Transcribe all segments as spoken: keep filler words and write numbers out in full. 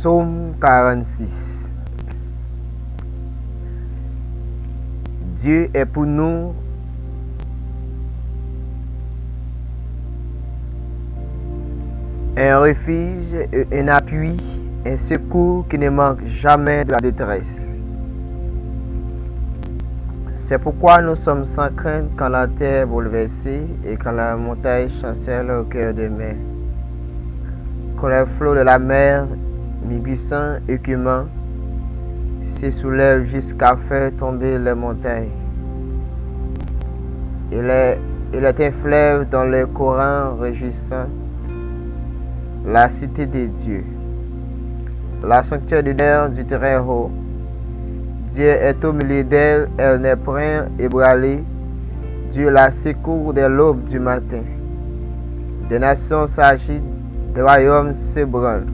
Psaume quarante-six. Dieu est pour nous un refuge et un appui, un secours qui ne manque jamais de la détresse. C'est pourquoi nous sommes sans crainte quand la terre est bouleversée et quand la montagne chancelle au cœur de mer. Quand les flots de la mer mugissant, écumant, se soulèvent jusqu'à faire tomber les montagnes. Il est, il est un fleuve dont les courants réjouissants, la cité de Dieu, la sanctuaire du Dieu du Très-Haut. Dieu est au milieu d'elle, elle n'est point ébranlée. Dieu la secourt dès l'aube du matin. Des nations s'agitent, des royaumes s'ébranlent.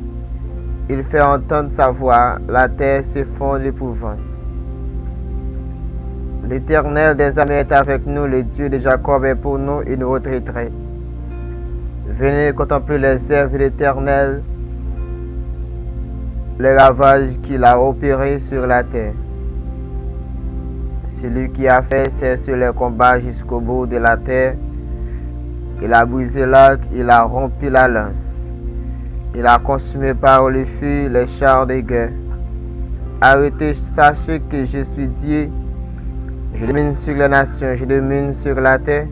Il fait entendre sa voix, la terre s'effondre d'épouvante. L'Éternel des armées est avec nous, le Dieu de Jacob est pour nous une haute retraite. Venez contempler les œuvres de l'Éternel, les ravages qu'il a opérés sur la terre. Celui qui a fait cesser les combats jusqu'au bout de la terre, il a brisé l'arc, il a rompu la lance, il a consumé par le feu les chars de guerre. Arrêtez, sachez que je suis Dieu, je domine sur les nations, je domine sur la terre.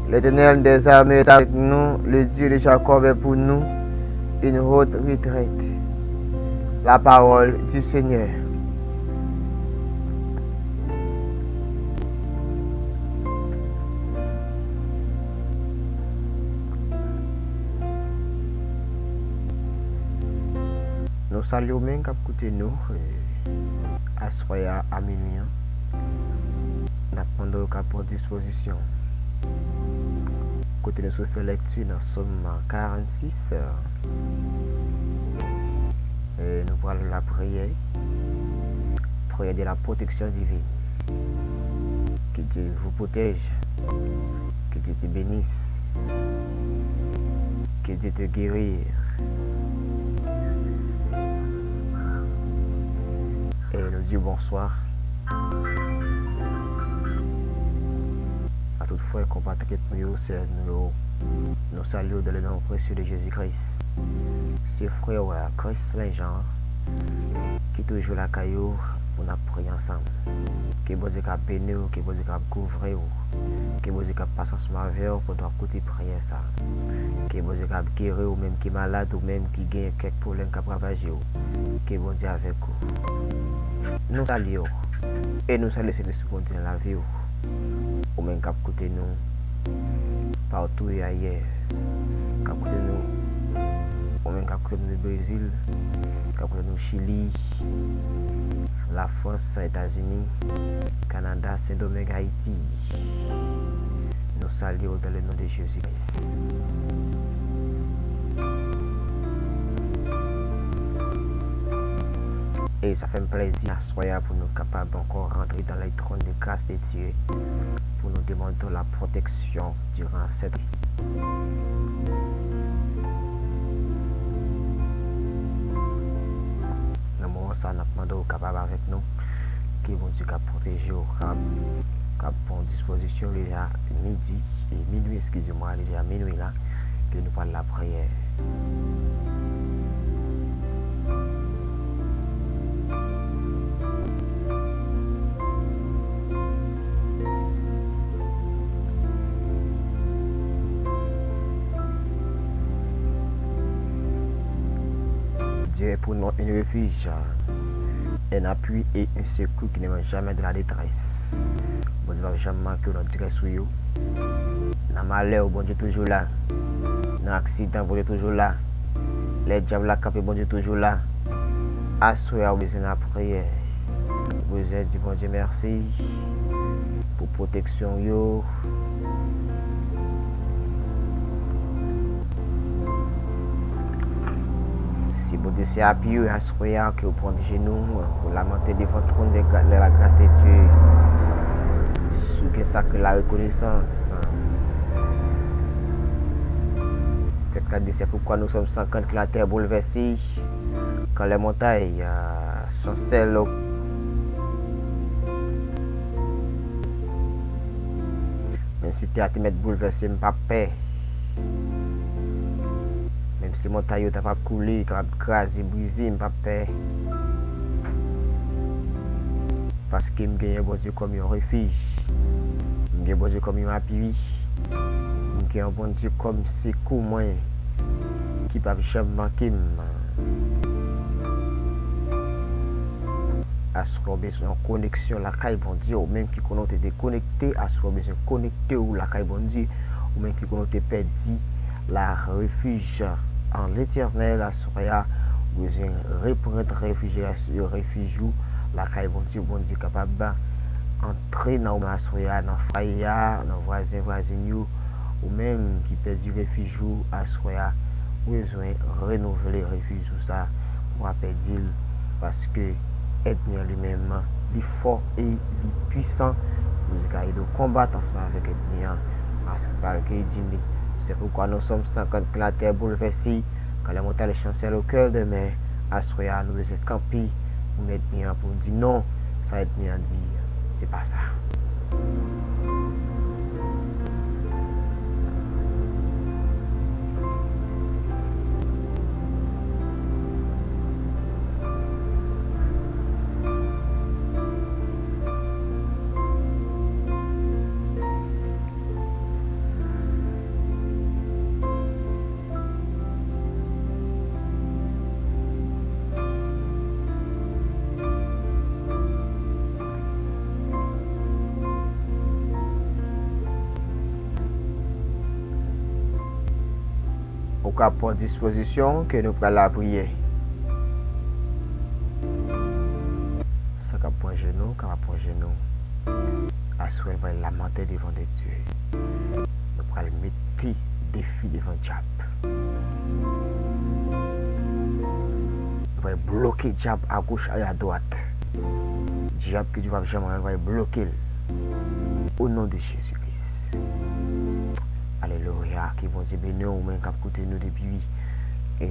L'Éternel des armées est avec nous, le Dieu de Jacob est pour nous une haute retraite. La parole du Seigneur. Nou salye w menm k ap koute nou, eh, aswè a, a minwi an. N ap mande w ka pran dispozisyon. Kote nou sot fè lèkti nan Sòm karannsis, eh, nou pral lapriyè, prière de la protection divine. Que Dieu vous protège. Que Dieu te bénisse. Que Dieu te guérisse. E nou di w bonswa a tout frè, konpatriyòt nou yo, sè nou yo. Nou salye w dans le nom précieux de Jésus-Christ. Se frè w, Christ Saint Jean, ki toujou lakay ou pou n ap priye ansanm. Ke Bondye ka beni w, ke Bondye ka kouvri w, ke Bondye ka pase ansanm avè w pandan w ap koute priyè sa. Ke Bondye ka geri w menm ki malad, ou menm ki gen kèk pwoblèm k ap ravaje w. Ke Bondye avèk ou. Nou salye w. E nou salye Sentespri Bondye nan lavi w. Ou menm k ap koute nou partou e ayè. K ap koute nou. Ou menm k ap koute nou Brezil, k ap koute nou Chili, Lafrans, Etazini, Kanada, Sendomeng, Ayiti. Nou salye w dans le nom de Jésus-Christ. E sa fè m plèzi aswè a pou nou kapab ankò rantre dans les trônes de grâce de Dieu, pou nou demande la protection durant cette. Nan moman sa, n ap mande w kapab avèk nou. Ke Bondye ka pwoteje w, ka, ka pran dispozisyon deja midi, e minwi, eskize mwa, deja minwi la, ke nou pral lapriyè. Dieu est pour nous un refuge, un appui et un secours qui ne manque jamais de la détresse. Bondye p ap janm manke w nan detrès ou yo. Nan malè w, Bondye toujou la. Nan aksidan, Bondye toujou la. Lè dyab la kanpe, Bondye toujou la. Aswè a, ou bezwen lapriyè. Ou bezwen di Bondye mèsi pou pwoteksyon w yo. Si Bondye se apui w, aswè a, ke w pran jenou, ou lamante devan twòn de gra-, de la grâce de Dieu. Si w gen sa ke la reconnaissance. Tèt la di, c'est pourquoi nous sommes sans crainte que la terre bouleversée. Quand les montagnes, euh, sont seules, menm si tè a te mèt boulvèse, m p ap pè. Menm si montay yo ta p ap koule, kapab kraze, brize, m p ap pè. Paske m genyen Bondye kòm yon refij. M gen Bondye kòm yon apui. M gen yon Bondye kòm sekou mwen ki p ap janm manke m. Aswè w bezwen yon koneksyon lakay Bondye, ou menm ki konnen w te dekonekte, aswè w bezwen konekte w lakay Bondye, ou menm ki konnen w te pèdi la refuge en l'Éternel, aswè a, ou bezwen reprann refij, refij ou lakay Bondye, Bondye kapab antre nan ou aswè a, nan fwaye a, nan vwazen, vwazen yo, ou menm ki pèdi refij ou aswè a, ou bezwen renouvle refij ou sa pou w pa pèdi l, paske ènmi an li menm, li fò e li pwisan, pou li ka ede w konbat ansanm avèk ènmi an. Paske pawòl ke li di m li, c'est pourquoi nous sommes saints quand la terre bouleversée, quand les montagnes chancellent au cœur de mer, aswè a nou bezwen kanpe pou ènmi an, pou n di non, sa ènmi an di, se pa sa. Ou ka pran dispozisyon ke nou pral lapriyè. Sa k ap pran jenou, kapab pran jenou. Aswè nou pral lamante devan de Dye. Nou pral mete defi devan dyab. Nou pral bloke dyab agoch e adwat. Dyab ki di w p ap janm anyen, nou pral bloke l. O non de Jezi Kris. Alelouya. Ke Bondye beni w, ou menm k ap koute nou depi, e,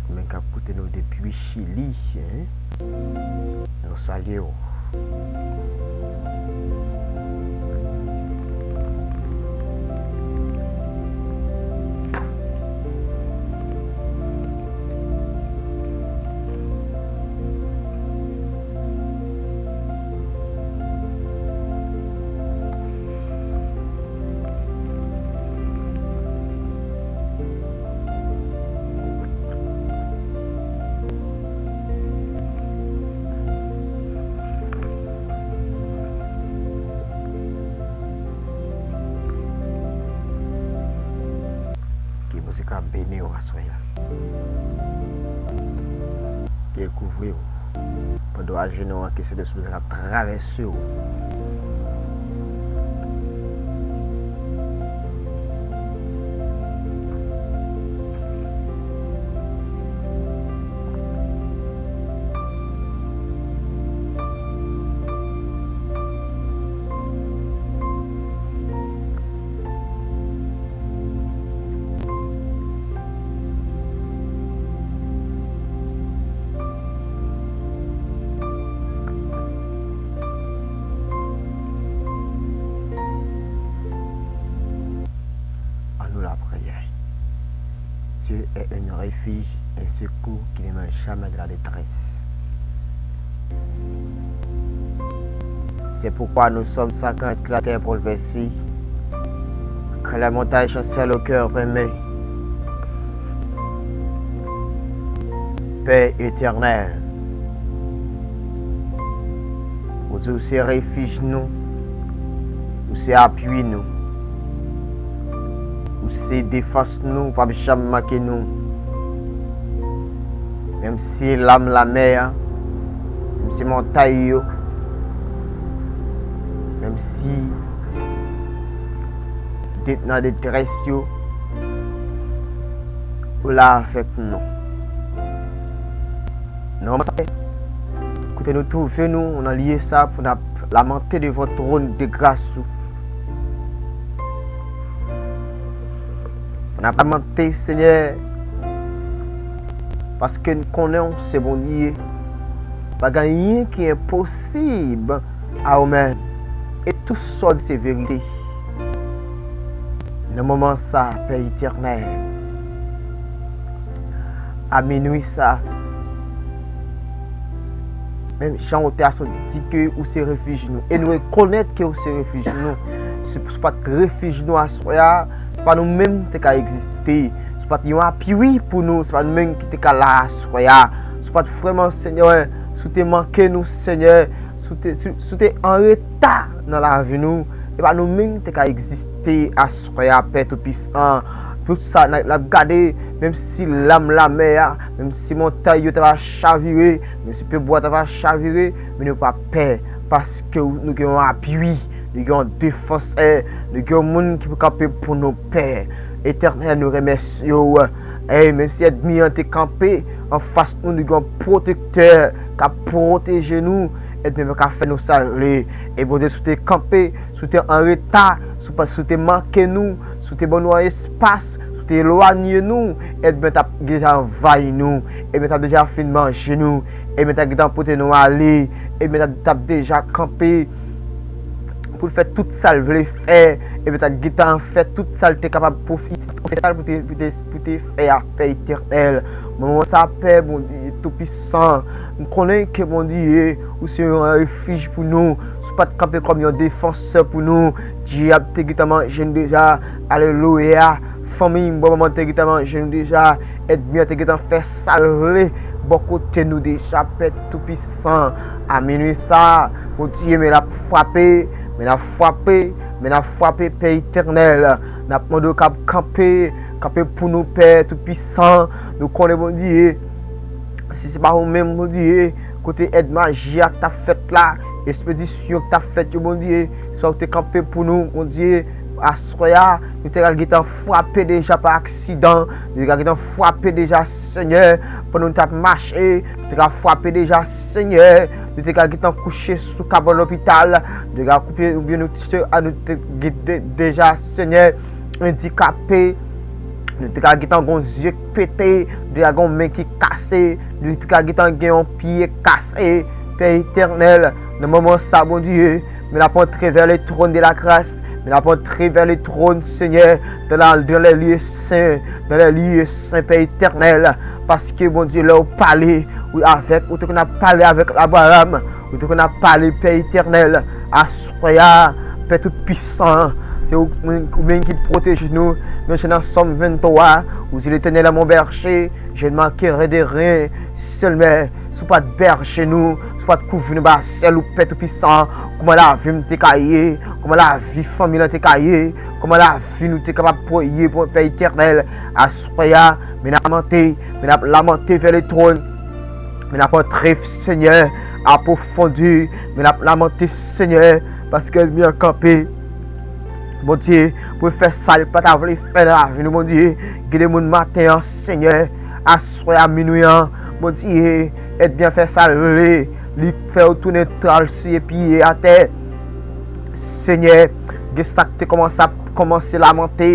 ou menm k ap koute nou depi Chili, en. Nou salye w. Ke Bondye ka beni w aswè a. Ke l kouvri w. Pandan w ajenou an, ke Sentespri sa ap travèse w. Annou lapriyè. Dieu est un refuge, un secours qui ne manque jamais de la détresse. C'est pourquoi nous sommes saints quand la terre est bouleversée, quand les montagnes chancellent au cœur de mer. Pè etènèl, ou di w se refij nou, ou se apui nou, ou se defans nou, ou p ap janm manke nou. Menm si lam lamè a, menm si montay yo, menm si de-, nan detrès yo, ou la avèk nou. Non, sa, kout ke nou twouve nou nan lye sa pou n ap lamante devan twòn de gras ou. Pou n ap lamante, Senyè, paske n konnen w se Bondye. Pa gen anyen ki enposib a ou menm. E tou sa w di se verite. Nan moman sa, Pè Etènèl, a minwi sa, menm jan otè a sot di ke ou se refij nou, e nou rekonèt ke ou se refij nou. Si, si w pa t refij nou aswè a, se pa nou menm ki te ka egziste. Si w pa t yon apui pou nou, se pa nou menm ki te ka la aswè a. Si w pa t vrèman, Senyè, si w te manke nou, Senyè, si w te, si, si w te an reta nan lavi nou, se pa nou menm ki te ka egziste aswè a, Pè Toupisan. Tout sa n a, n ap gade, menm si lam lamè a, menm si montay yo ta va chavire, menm si pyebwa ta va chavire, men nou pa pè, paske nou gen yon apui, nou gen yon defansè, nou gen yon moun ki pou kanpe pou nou, Pè. Etènèl, nou remèsye w. Ey, menm si ènmi an te kanpe anfas nou, nou gen yon pwotektè k ap pwoteje nou. Ènmi an pa ka fè nou sa l vle. E Bondye, si w te kanpe, si w te an reta, si w pa, si w te manke nou, si w te ban nou an espas, si w te elwanye nou, ènmi an t ap deja anvayi nou, ènmi an t ap deja fin manje nou, ènmi an t ap gentan pote nou ale, ènmi an t ap, t ap deja kanpe pou l fè tout sa l vle fè, ènmi an t ap gentan fè tout sa l te kapab pou fè, pou fè sa l pou te, pou te, pou te fè a, Pè Etènèl. Moman sa, Pè Bondye Toupisan, m konnen ke Bondye, ou se yon refij pou nou. Si w pa t kanpe kòm yon defansè pou nou, dyab te gentan manje n deja. Alelouya. Fanmi m, bò manman te gentan manje n deja. Ènmi an te gentan fè sa l vle bò kote nou deja, Pè Toupisan. A minwi sa, Bondye, men l ap frape, men l ap frape, men l ap frape, Pè Etènèl. N ap mande w k ap kanpe, kanpe pou nou, Pè Toupisan. Nou konnen, Bondye, si se pa ou menm, Bondye, kote èd maji a k t ap fèt la, espedisyon k t ap fèt yo, Bondye, si w te kanpe pou nou, Bondye, aswè a, nou te ka gentan frape deja pa aksidan, nou te ka gentan frape deja, Senyè, pandan nou t ap mache, nou te ka frape deja, Senyè, nou te ka gentan kouche sou kabann lopital, nou te ka koupe oubyen nou te, a, nou te gen de-, deja, Senyè, andikape, nou te ka gentan gon zye k pete, nou te ka gon men ki kase, nou te ka gentan gen yon pye kase, Pè Etènèl, nan moman sa, Bondye, men n ap antre vè le tròn de la gras, men n ap antre vè le tròn, Senyè, dans la, dans les lieux saints, dans les lieux saints, Pè Etènèl, paske, Bondye, lè w pale, wi, avèk, ou te konn ap pale avèk Abraram, ou te konn ap pale, Pè Etènèl, aswè a, Pè Toupisan, se ou, ou menm ki pwoteje nou, men se nan Sòm venntwa, ou di, L'Éternel est mon berger, je ne manquerai de rien. Sèlman, si w pa t bèje nou, si w pa t kouvri nou ba sèl ou, Pè Toupisan, kòman lavi m te ka ye, kòman lavi fanmi lan te ka ye, kòman lavi nou te kapab pou ye, pou Pè Etènèl, aswè a, men n ap lamante, men n ap lamante vè le tròn, men n ap antre, Senyè, apwofondi, men n ap lamante, Senyè, paske ènmi an kanpe. Bondye, pou l fè sa l pa ta vle fè nan lavi nou, Bondye. Gen de moun maten an, Senyè, aswè a minwi an, Bondye, ènmi an fè sa l vle, li fè yo tounen tral siye pye atè. Senyè, gen sa k te kòmanse ap kòmanse lamante,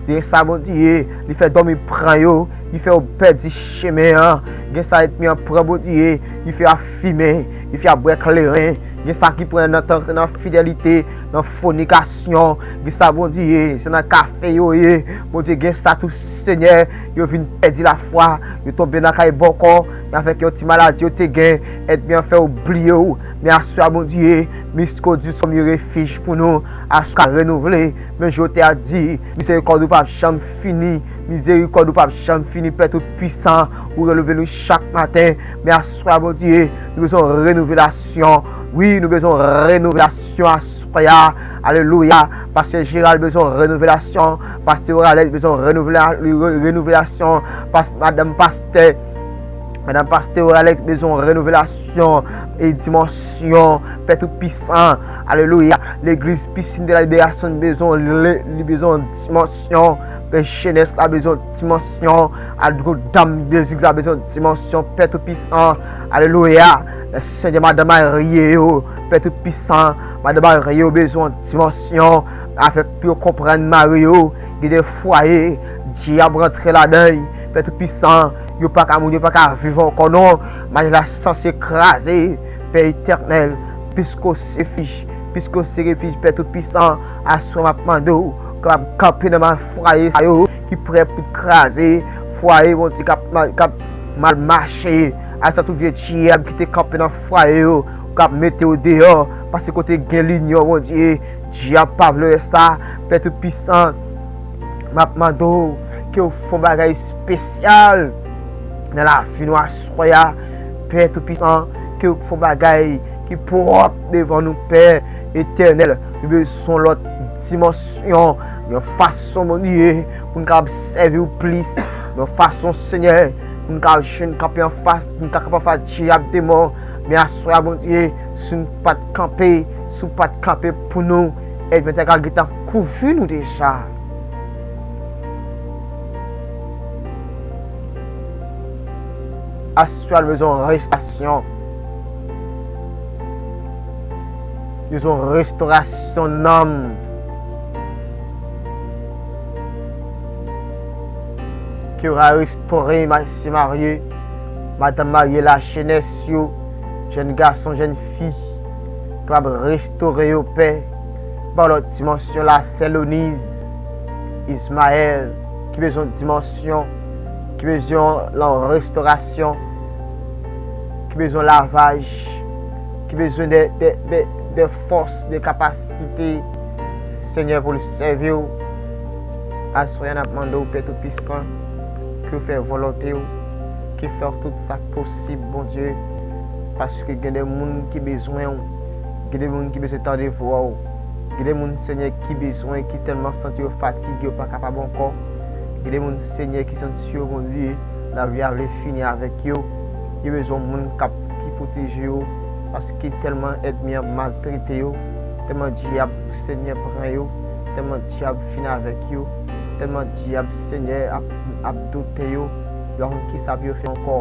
gen sa, Bondye, li fè dòmi pran yo, li fè yo pèdi chemen an, gen sa ènmi an pran, Bondye, li fè y ap fimen, li fè y ap bwè kleren, gen sa ki pran nan tan, nan fidelite, nan fònikasyon, gen sa, Bondye, se nan kafe yo ye, Bondye, gen sa tou, Senyè, yo vin pèdi lafwa, yo tonbe nan kay bòkò, avèk yon ti maladi yo te gen, ènmi an fè yo bliye w, men aswè a, Bondye, misko di sòm yon refij pou nou, aswè a renouvle, men Jewova di, mizerikòd ou p ap janm fini, mizerikòd ou p ap janm fini, Pè Toupisan, ou renouvle nou chak maten, men aswè a, Bondye, nou bezwen renouvelasyon, wi, nou bezwen renouvelasyon aswè a, alelouya, Pastè Jeral bezwen renouvelasyon, Pastè Oralèt bezwen renouvela-, re-, renouvelasyon, pas-, madanm pastè, madanm pastè Oralèt bezwen renouvelasyon e dimansyon, Pè Toupisan, alelouya, legliz Piscine de la Libération bezwen le-, li bezwen dimansyon, men jenès la bezwen dimansyon, adgo dam legliz la bezwen dimansyon, Pè Toupisan, Alelouya. Senyè, madan marye yo, Pè Toupisan, madan marye yo bezwen yon dimansyon avèk pou yo konprann mari yo. Gen de fwaye, dyab rantre ladan l. Pè Toupisan, yo pa ka moun, yo pa ka viv ankò non. Maryaj la sanse kraze. Pè Etènèl, piske w se refij, piske w se refij, Pè Toupisan, aswè m ap mande w, kapab kanpe nan may fwaye sa yo ki prè pou kraze, fwaye, Bondye, k ap mal, k ap mal mache, aswè tout vye dyab ki te kanpe nan fwaye yo, k ap mete yo deyò, paske kote gen linyon, Bondye, dyab pa vle wè sa, Pè Toupisan, m ap mande w ke w fè yon bagay espesyal nan lavi nou aswè a, Pè Toupisan, ke w fè yon bagay ki pwòp devan nou, Pè Etènèl. Nou bezwen yon lòt dimansyon, yon fason, Bondye, pou n kapab sèvi w plis, yon fason, Senyè, pou n kapab jwenn kanpe anfas, pou n ka kanpe anfas dyab, demon. Men aswè a, Bondye, si n pa t kanpe, si w pa t kanpe pou nou, ènmi an ta ka gentan kouvri nou deja. Aswè a, nou bezwen yon restorasyon. Bezwen yon restorasyon nanm. Ke w ka restore mesye marye, madanm marye, lajenès yo, jèn gason, jèn fi, kapab restore yo, Pè. Ba lòt dimansyon la, sè Loniz, Ismaèl, ki bezwen dimansyon, ki bezwen lan restorasyon, ki bezwen lavaj, ki bezwen de, de, de, de fòs, de kapasite, Senyè, pou l sèvi w. Aswè a n ap mande w, Pè Toupisan, ke w fè volonte w, ke w fè tout sa k posib, Bondye, paske gen de moun ki bezwen w, gen de moun ki bezwen tande vwa w, gen de moun, Senyè, ki bezwen, ki tèlman santi yo fatige, yo pa kapab ankò, gen de moun, Senyè, ki santi yo, Bondye, lavi a vle fini avèk yo, yo bezwen moun k ap, ki pwoteje yo, paske tèlman ènmi an maltrete yo, tèlman dyab, Senyè, pran yo, tèlman dyab fin avèk yo, tèlman dyab, Senyè, ap, ap dote yo, yo pa konn kisa pou yo fè ankò,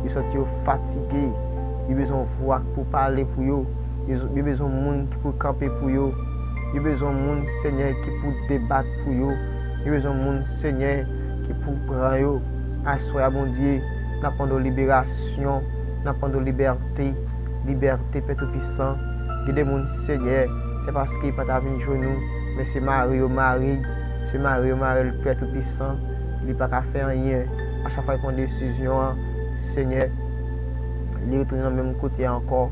yo santi yo fatige, yo bezwen vwa k pou pale pou yo, yo, yo bezwen moun ki pou kanpe pou yo, yo bezwen moun, Senyè, ki pou debat pou yo, yo bezwen moun, Senyè, ki pou pran yo. Aswè a, Bondye, n ap mande w liberasyon, n ap mande w libète, libète, Pè Toupisan. Gen de moun, Senyè, se paske yo pa ta vin jwenn ou, men se mari yo mari, se mari yo mari l, Pè Toupisan, li pa ka fè anyen. A chak fwa l pran desizyon an, Senyè, li retounen nan menm kote a ankò.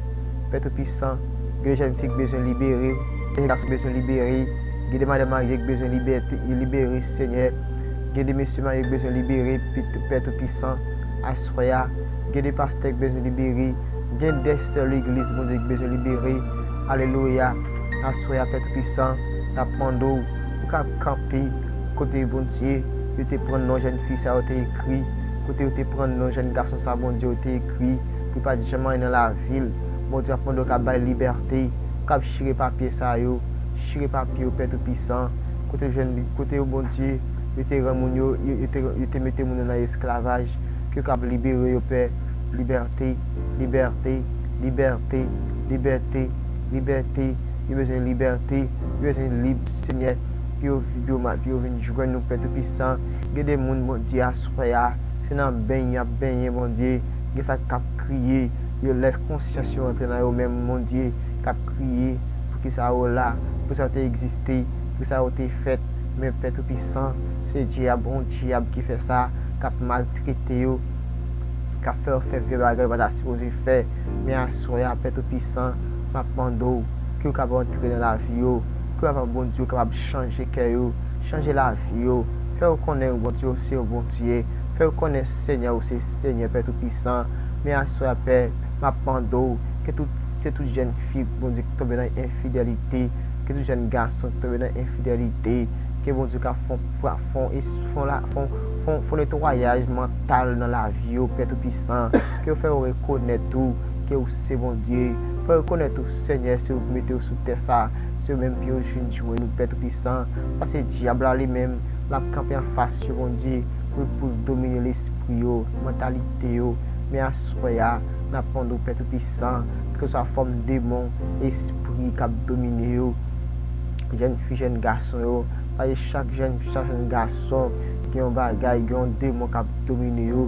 Pè Toupisan, gen de jèn fi k bezwen libere, gen de jèn gason k bezwen libere, gen de madanm marye k bezwen libète, libere, Senyè. Gen de mesye marye k bezwen libere, Pè Toupisan, aswè a. Gen de pastè k bezwen libere, gen de sè legliz, Bondye, k bezwen libere. Alelouya. Aswè a, Pè Toupisan, n ap mande w pou w ka kanpe kote, Bondye, yo te pran non jèn fi sa yo te ekri, kote yo te pran non jèn gason sa, Bondye, yo te ekri, pou yo pa t janm anyen nan lavi l. Bondye, n ap mande w ka bay libète, ka chire papye sa yo, chire papye yo, Pè Toupisan, kote yo jwenn, kote yo, Bondye, yo te rann moun yo, yo, yo te, yo te mete moun yo nan esklavaj, ke yo kab libere yo, Pè. Libète, libète, libète, libète, libète. Yo bezwen libète, yo bezwen lib, Senyè, pou yo, pou yo, pou yo vin jwenn ou, Pè Toupisan. Gen de moun, Bondye, aswè a, se nan beny y ap benyen, Bondye. Gen sa k ap kriye, yo lè konsyans yo rantre nan yo menm, Bondye, k ap kriye, poukisa yo la, poukisa yo te egziste, poukisa yo te fèt. Men Pè Toupisan, se dyab, yon dyab ki fè sa, k ap maltrete yo, k ap fè yo fè vye bagay yo pa ta sipoze fè. Men aswè a, Pè Toupisan, m ap mande w, ke w kab antre nan lavi yo, ke w kapab, Bondye, w kapab chanje kè yo, chanje lavi yo, fè yo konnen, Bondye, w se yon Bondye, fè yo konnen, Senyè, w se Senyè, Pè Toupisan. Men aswè a, Pè, m ap mande w, ke tout, ke tout jèn fi, Bondye, ki tonbe nan enfidèlite, ke tout jèn gason ki tonbe nan enfidèlite, ke Bondye ka fon, fon, fon, fon, la, fon, fon, fon netwayaj mantal nan lavi yo, Pè Toupisan, ke w fè yo rekonèt ou, ke w se Bondye, fè yo rekonèt ou, Senyè, se ou ki mete yo sou tè sa, se ou menm pou yo vin jwenn ou, Pè Toupisan, paske dyab la li menm, l ap kanpe anfas yo, Bondye, pou, pou domine lespri yo, mantalite yo, men aswè a, N ap mande w, Pè Toupisan, kèlkeswa fòm demon, espri k ap domine yo, jèn fi, jèn gason yo, paske chak jèn fi, chak jèn gason gen yon bagay, gen yon demon k ap domine yo,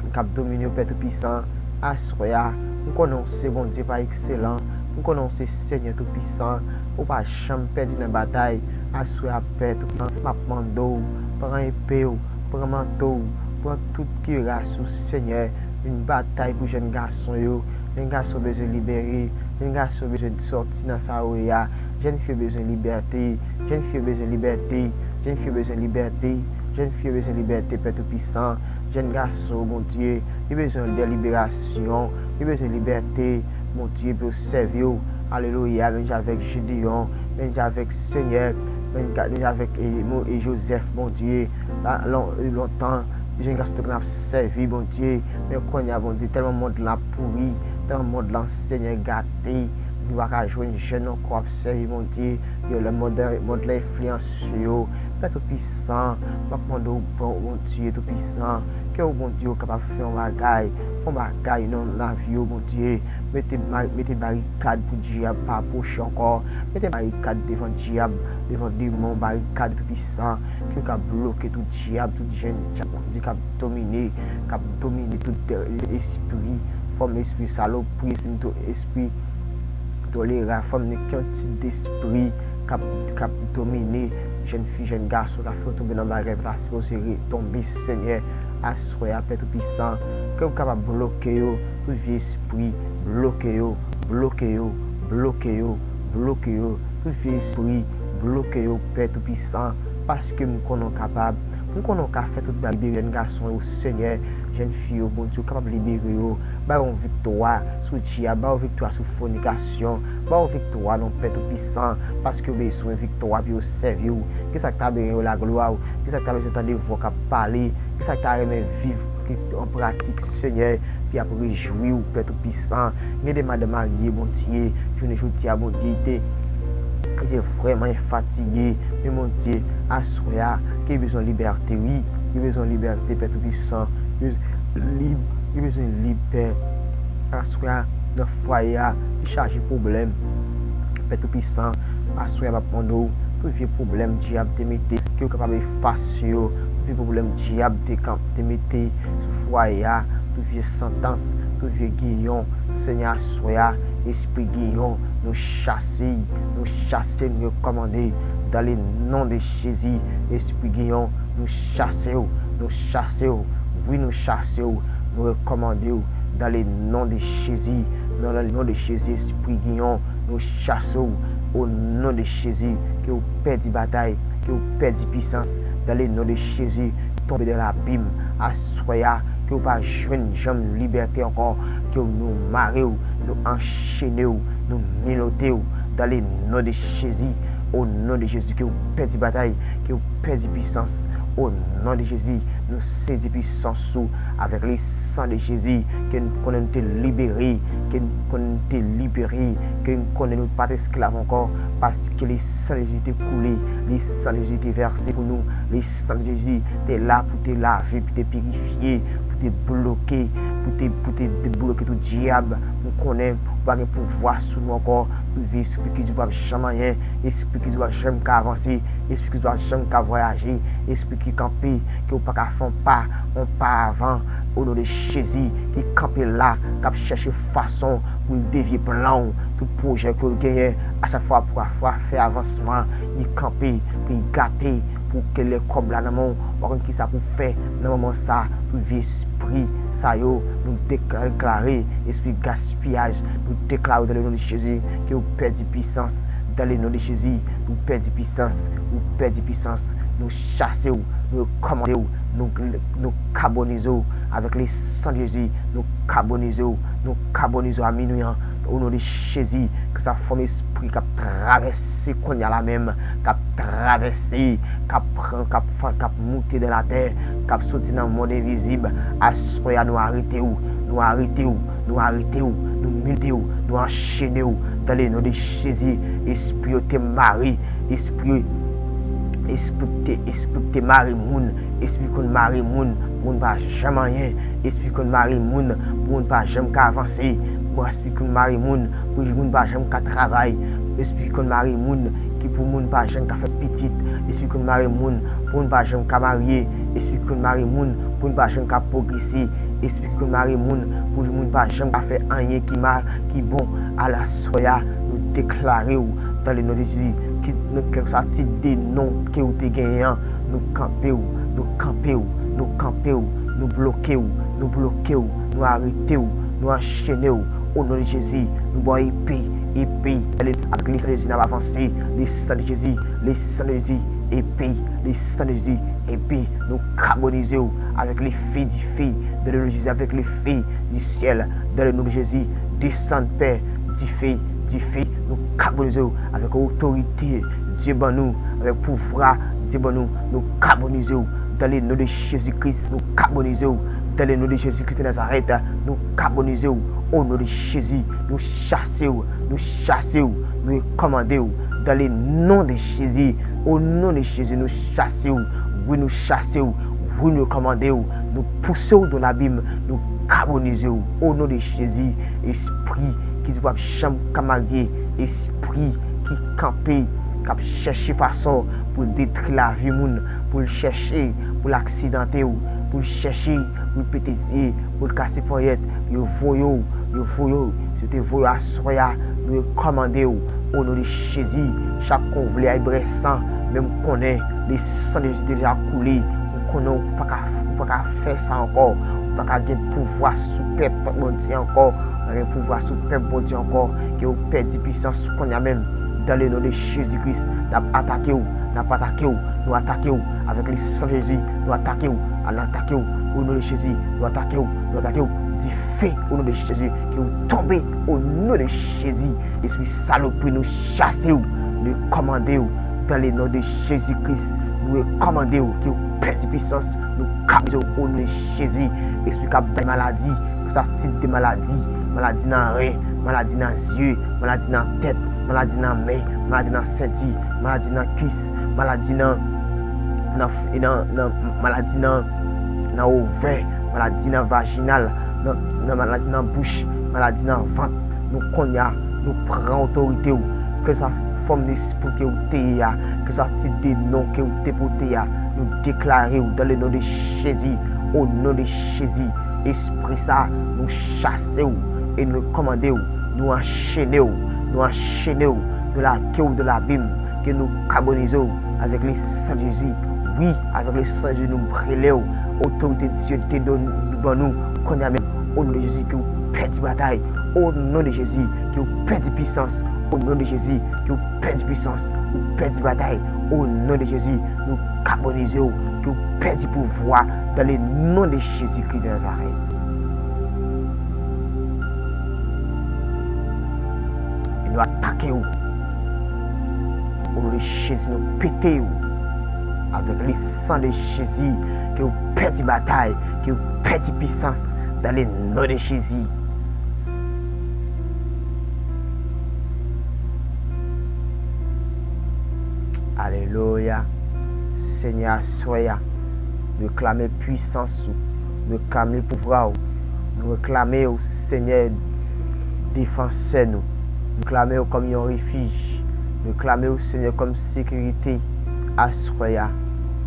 k ap domine yo, Pè Toupisan. Aswè a, m konnen w se Bondye pa ekselan, m konnen w se Senyè Toupisan, ou pa janm pèdi nan batay. Aswè a, Pè Toupisan, m ap mande w, pran epe w, pran manto w, pran tout kiras ou, Senyè, vin batay pou jèn gason yo. Jèn gason bezwen libere, jèn gason bezwen sòti nan sa yo ye a. Jèn fi yo bezwen libète, jèn fi yo bezwen libète, jèn fi yo bezwen libète, jèn fi yo bezwen libète, Pè Toupisan. Jèn gason, Bondye, yo bezwen de liberasyon, yo bezwen libète, Bondye, pou yo sèvi w. Alelouya, menm jan avèk Jedeyon, menm jan avèk Senyè, menm jan avèk, e, Mo-, e Jozèf, Bondye. La, lon-, lontan, jèn gason te konn ap sèvi Bondye, men kounye a, Bondye, tèlman mond lan ap pouri, tèlman mond lan, Senyè, gate, nou pa ka jwenn jèn ankò ap sèvi Bondye. Yo, lè mond, mond lan enfliyanse yo, Pè Toupisan, m ap mande w, Bondye Toupisan, ke w, Bondye, w kapab fè yon bagay, fè yon bagay nan lavi yo, Bondye. Mete, mete barikad pou dyab pa pwoche ankò. Mete barikad devan dyab, devan demon, barikad Toupisan, ke w ka bloke tout dyab, tout jèn dyab, Bondye, k ap domine, k ap domine tout, e, espri, fòm espri salopri, espri, espri tolera, fòm nenpòt tit despri k ap, k ap domine jèn fi, jèn gason, k ap fè yo tonbe nan bagay pa ta sipoze re-, tonbe, Senyè, aswè a, Pè Toupisan, ke w kapab bloke yo, tout vye espri, bloke yo, bloke yo, bloke yo, bloke yo, tout vye espri, bloke yo, Pè Toupisan, paske m konnen w kapab, m konnen w ka fè tout bagay, libere jèn gason yo, Senyè, jèn fi yo, Bondye, w kapab libere yo, ba yo yon viktwa sou dyab, ba yo viktwa sou fònikasyon, ba yo viktwa non Pè Toupisan, paske yo bezwen viktwa pou yo sèvi w. Kisa k ta benyen yo laglwa w? Kisa k ta bezwen tande vwa w k ap pale? Kisa k ta renmen viv an pratik, Senyè, pou y ap rejwi w, Pè Toupisan? Gen de madanm marye, Bondye, jounen jodi a, Bondye, te, te vrèman fatige, men Bondye, aswè a, ke yo bezwen libète, wi, yo bezwen libète, Pè Toupisan, yo lib, yo bezwen lib, Pè. Aswè a, nan fwaye a, ki chaje pwoblèm. Pè Toupisan, aswè a m ap mande w, tout vye pwoblèm dyab te mete, ke w kapab efase yo, tout vye pwoblèm dyab te kan-, te mete sou fwaye a, tout vye santans, tout vye giyon, Senyè, aswè a, espri giyon, nou chase, nou chase, nou rekòmande, dans le nom de Jésus, espri giyon, nou chase w, nou chase w, wi, nou chase w, nou rekòmande w, dans le nom de Jésus, dans le nom de Jésus, espri giyon, nou chase w, au nom de Jésus, ke w pèdi batay, ke w pèdi pisans, dans le nom de Jésus, tonbe dans l'abîme, aswè a, ke w pa jwenn janm libète ankò, ke nou mare w, nou anchene w, nou menote w, dans le nom de Jésus, au nom de Jésus, ke w pèdi batay, ke w pèdi pisans, au nom de Jésus, nou sezi pisans ou, avèk le sang de Jésus, ke n konnen nou te libere, ke n konnen nou te libere, ke n konnen nou pa t esklav ankò, paske le sang de Jésus te koule, le sang de Jésus te vèse pou nou, le sang de Jésus te la pou te lave, pou te pirifye, pou te bloke, pou te, pou te debloke tout dyab. Nou konnen ou pa gen pouvwa sou nou ankò, tout vye espri ki di w p ap janm anyen, espri ki di w p ap janm ka avanse, espri ki di w p ap janm ka vwayaje, espri ki kanpe, ke w pa ka fè yon pa, yon pa avan, o non de Jezi, ki kanpe la, k ap chèche fason pou l devye plan w, tout pwojè ke w genyen, a chak fwa pou w fè avansman, li kanpe, pou l gate, pou ke lè kòb la nan men w, w pa konn kisa pou w fè nan moman sa, tout vye espri sa yo, nou deklare, espri gaspiyaj, nou deklare dans le nom de Jésus, ke yo pèdi pisans, dans le nom de Jésus, nou pèdi pisans, nou pèdi pisans, nou chase w, nou rekòmande w, nou, nou kabonize w, avec le sang de Jésus, nou kabonize w, nou kabonize w a minwi an, o non de Jezi, ke sa fòm espri k ap travèse kounye a la menm, k ap travèse, k ap pran, k ap fè, k ap moute dans la terre, k ap soti nan mond envizib, aswè a nou arete w, nou arete w, nou arete w, nou menote w, nou anchene w, dans le nom de Jésus, espri yo te mare, espri, espri te, espri te mare moun, espri konn mare moun, pou moun pa janm anyen. Espri ki konn mare moun pou moun pa janm ka avanse. Espri ki konn mare moun pou moun pa janm ka travay. Espri ki konn mare moun ki pou moun pa janm ka fè pitit. Espri ki konn mare moun pou moun pa janm ka marye. Espri ki konn mare moun pou moun pa janm ka pwogrese. Espri ki konn mare moun pou moun pa janm ka fè anyen ki mal, ki bon. Alaswè a, nou deklare w dans le nom de Jésus, ki nan kèlkeswa tit de non ke w te genyen an, nou kanpe w, nou kanpe w, nou kanpe w, nou bloke w, nou bloke w, nou arete w, nou anchene w. O non de Jezi, nou ba w epe, epe, dans le, avèk le sang de Jésus n ap avanse, le sang de Jésus, le sang de Jésus, epe, le sang de Jésus, epe, nou kabonize w avèk le feu du feu, dans le nom de Jésus, avèk le feu du ciel, dans le nom de Jésus, desann pè, dife, dife, nou kabonize w avèk otorite Dye ban nou, avèk pouvwa Dye ban nou, nou kabonize w dans le nom de Jésus Christ, nou kabonize w dans le nom de Jésus Christ de Nazareth, nou kabonize w o non de Jezi, nou chase w, nou chase w, nou rekòmande w dans le nom de Jezi, o non de Jezi, nou chase w, wi nou chase w, wi nou rekòmande w, nou pouse w dans l'abîme, nou kabonize w o non de Jezi, espri ki di w p ap janm ka marye, espri ki kanpe, k ap chèche fason pou l detwi lavi moun, pou l chèche, pou l aksidante w, pou l chèche, pou l pete zye, pou l kase ponyèt, yo voye w, yo voye w. Si yo te voye w aswè a, nou rekòmande w, o non de Jezi, chak kon vle ay brè san, men m konnen le sang de Jezi deja koule, m konnen w pa ka, w pa ka fè sa ankò, w pa ka gen pouvwa sou pèp Bondye ankò, w pa gen pouvwa sou pèp Bondye ankò, ke w pèdi pisans kounye a menm, dans le nom de Jésus Christ, n ap atake w, n ap atake w, nou atake w, avèk le sang Jezi, nou atake w, al atake w, o non de Jezi, nou atake w, nou atake w, dife, o non de Jezi, ke w tonbe, o non de Jezi, espri salopri, nou chase w, nou kòmande w, dans le nom de Jésus Christ, nou rekòmande w, ke w pèdi pisans, nou kabonize w, o non de Jezi, espri k ap bay maladi, ke sa tit de maladi, maladi nan ren, maladi nan zye, maladi nan tèt, maladi nan men, maladi nan senti, maladi nan kwis, maladi nan, nan, nan, nan maladi nan, nan ovè, maladi nan vajinal, nan, nan maladi nan bouch, maladi nan vant. Nou kounye a, nou pran otorite w. Kèlkeswa fòm de espri ke w te ye a, kèlkeswa tit de non ke w te pote a, nou deklare w dans le nom de Jésus, o non de Jezi. Espri sa, nou chase w e nou rekòmande w, nou anchene w, nou anchene w, nou lage w dans l'abîme, ke nou kabonize w avèk le sang de Jezi. Wi, avèk le sang de Jezi, nou brele w. Otorite Dye te don-, ban nou, kounye a menm, o non de Jezi, ke w pèdi batay. O non de Jezi, ke w pèdi pisans. O non de Jezi, ke w pèdi pisans, ou pèdi batay. O non de Jezi, nou kabonize w, ke w pèdi pouvwa dans le nom de Jésus-Christ de Nazareth. E nou atake w. O non de Jezi, nou pete w. Avèk le sang de Jezi, ke w pèdi batay, ke w pèdi pisans dans le nom de Jezi. Alelouya. Senyè, aswè a, nou reklame pwisans ou, nou reklame pouvwa w, nou reklame w, Senyè, defansè nou. Nou reklame w kòm yon refij. Nou reklame w, Senyè, kòm sekirite aswè a.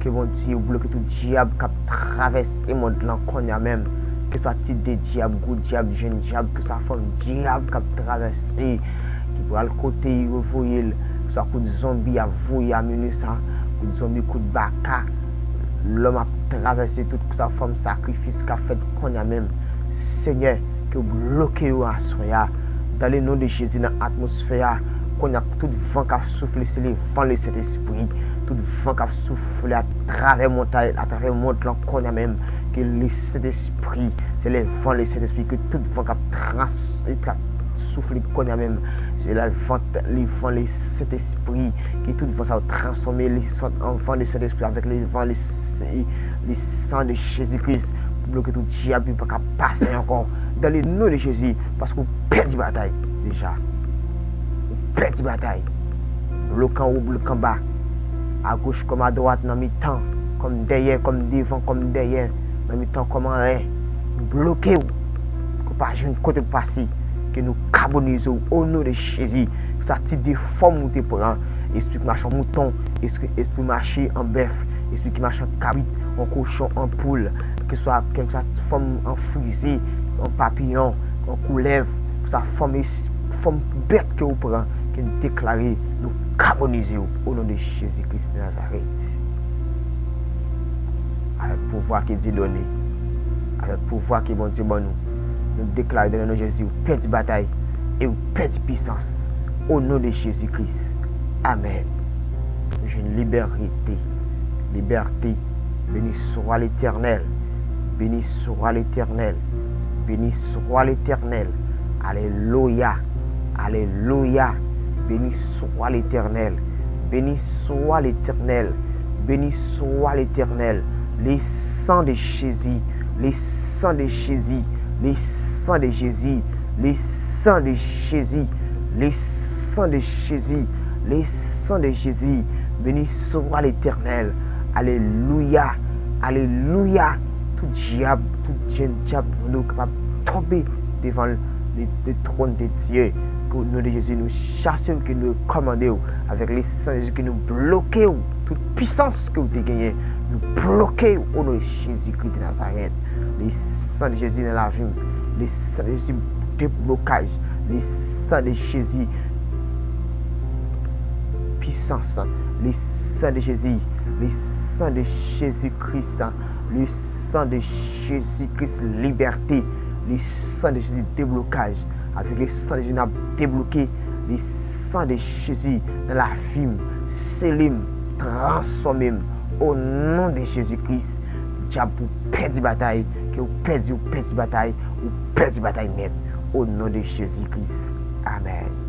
Ke Bondye bloke tout dyab k ap travèse mond lan kounye a menm. Keswa tit de dyab, gwo dyab, jenn dyab, keswa fòm dyab k ap travèse, ki pral kote yo voye l, keswa kout zonbi y ap voye a minit sa, kout zonbi, kout baka, lòm ap travèse tout keswa fòm sakrifis k ap fèt kounye a menm. Senyè, ke w bloke yo aswè a. Dans le nom de Jésus, nan atmosfè a, kounye a, tout van k ap soufle, se le van le Sentespri. Tout van k ap soufle atravè montay, atravè mond lan kounye a menm, ke le Sentespri, se le van le Sentespri, ke tout van k ap trans-, k ap soufle kounye a menm, se le van, le van le Sentespri, ke tout van sa yo transfòme, li sot an van le Sentespri avèk le van le, le sang de Jésus-Christ, pou bloke tout dyab, pou pa ka pase ankò. Dans le nom de Jésus, paske w pèdi batay deja. Ou pèdi batay. Bloke anwo, bloke anba. Agoch kòm adwat, nan mitan, kòm dèyè, kòm devan, kòm dèyè. nan mitan kòm anrè, nou bloke w, ke w pa jwenn kote pou pase, ke nou kabonize w, o non de Jezi. Sa ti de fòm ou te pran, espri ki mache an mouton, espri, espri mache an bèf, espri ki mache an kabrit, an kochon, an poul, keswa, kèlkeswa fòm an frize, an papiyon, an koulèv, sa fòm es-, fòm bèt ke ou pran, ke n deklare, nou kabonize w, o non de Jezi Kris de Nazarèt. Avèk pouvwa ke Dye done, avèk pouvwa ke Bondye ban nou, nou deklare nan non Jezi, ou pèdi batay e ou pèdi pisans. O non de Jezi Kris. Amèn. Nou jwenn libète. Libète. Béni soit l'Éternel. Béni soit l'Éternel. Béni soit l'Éternel. Alelouya. Alelouya. Béni soit l'Éternel. Béni soit l'Éternel. Béni soit l'Éternel. Le sang de Jésus. Le sang de Jésus. Le sang de Jésus. Le sang de Jésus. Le sang de Jésus. Le sang de Jésus. Béni soit l'Éternel. Alelouya. Alelouya. Tout dyab, tout jenn dyab, nou kapab tonbe devan le, le trône de Dieu. Ke o non de Jezi, nou chase w, ke nou kòmande w. Avèk le sang de Jezi, ke nou bloke w. Tout pisans ke w te genyen, nou bloke w o non de Jezi Kris de Nazarèt. Le sang de Jezi nan lavi m. Le sang de Jezi, deblokaj. Le sang de Jezi, pisans. Le sang de Jezi. Le sang de Jezi Kris. Le sang de Jezi Kris, libète. Le sang de Jezi, deblokaj. Avèk le sang de Jezi, n ap debloke. Le sang de Jezi nan lavi m, sele m, transfòme m. O non de Jezi Kris, dyab, ou pèdi batay, ke ou pèdi, ou pèdi batay, ou pèdi batay nèt. O non de Jezi Kris. Amèn.